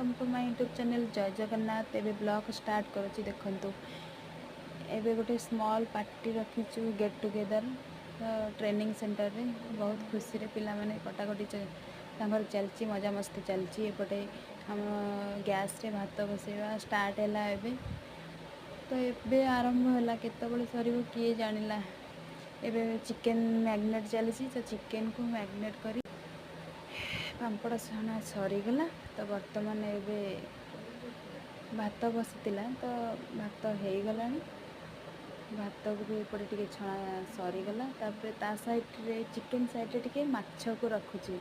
Welcome to my YouTube channel। ଜୟ ଜଗନ୍ନାଥ। ଏବେ blog start କରୁଛି। ଦେଖନ୍ତୁ, ଏବେ ଗୋଟେ ସ୍ମଲ୍ ପାର୍ଟି ରଖିଛୁ, ଗେଟ୍ ଟୁଗେଦର୍ ଟ୍ରେନିଂ ସେଣ୍ଟରରେ। ବହୁତ ଖୁସିରେ ପିଲାମାନେ କଟାକଟି ତାଙ୍କର ଚାଲିଛି, ମଜାମସ୍ତି ଚାଲିଛି। ଏପଟେ ଆମ ଗ୍ୟାସ୍ରେ ଭାତ ବସେଇବା ଷ୍ଟାର୍ଟ ହେଲା ଏବେ। ତ ଏବେ ଆରମ୍ଭ ହେଲା, କେତେବେଳେ ସରିବ କିଏ ଜାଣିଲା। ଏବେ ଚିକେନ୍ ମ୍ୟାରିନେଟ୍ ଚାଲିଛି। ତ ଚିକେନ୍କୁ ମ୍ୟାରିନେଟ୍ କରି ପାମ୍ପଡ଼ ଛଣା ସରିଗଲା। ତ ବର୍ତ୍ତମାନ ଏବେ ଭାତ ବସିଥିଲା, ତ ଭାତ ହେଇଗଲାଣି। ଭାତକୁ ବି ଏପଟେ ଟିକେ ଛଣା ସରିଗଲା। ତାପରେ ତା ସାଇଡ଼୍ରେ, ଚିକେନ୍ ସାଇଡ଼୍ରେ ଟିକେ ମାଛକୁ ରଖୁଛି।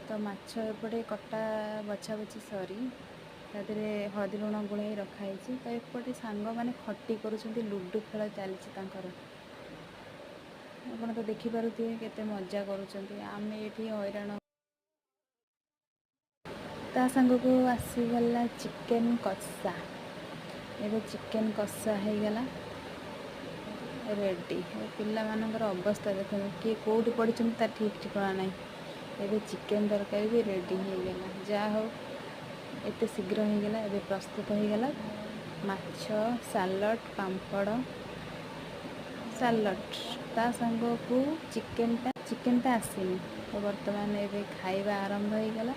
ତ ମାଛ ଏପଟେ କଟା ବଛା ବଛି ସରି ତା ଦେହରେ ହଳଦୀ ଲୁଣ ଗୋଳାଇ ରଖାହେଇଛି। ତ ଏପଟେ ସାଙ୍ଗମାନେ ଖଟି କରୁଛନ୍ତି, ଲୁଡ଼ୁ ଖେଳ ଚାଲିଛି ତାଙ୍କର। ଆପଣ ତ ଦେଖିପାରୁଥିବେ କେତେ ମଜା କରୁଛନ୍ତି, ଆମେ ଏଠି ହଇରାଣ। ତା ସାଙ୍ଗକୁ ଆସିଗଲା ଚିକେନ୍ କଷା। ଏବେ ଚିକେନ୍ କଷା ହେଇଗଲା ରେଡ଼ି। ଏବେ ପିଲାମାନଙ୍କର ଅବସ୍ଥା ଦେଖନ୍ତୁ, କିଏ କେଉଁଠି ପଡ଼ିଛନ୍ତି ତା ଠିକ୍ ଠିକଣା ନାହିଁ। ଏବେ ଚିକେନ୍ ତରକାରୀ ବି ରେଡ଼ି ହେଇଗଲା। ଯାହା ହଉ, ଏତେ ଶୀଘ୍ର ହେଇଗଲା। ଏବେ ପ୍ରସ୍ତୁତ ହେଇଗଲା ମାଛ, ସାଲଡ଼, ପାମ୍ପଡ଼, ସାଲଡ଼, ତା ସାଙ୍ଗକୁ ଚିକେନଟା। ଚିକେନଟା ଆସିନି। ତ ବର୍ତ୍ତମାନ ଏବେ ଖାଇବା ଆରମ୍ଭ ହେଇଗଲା।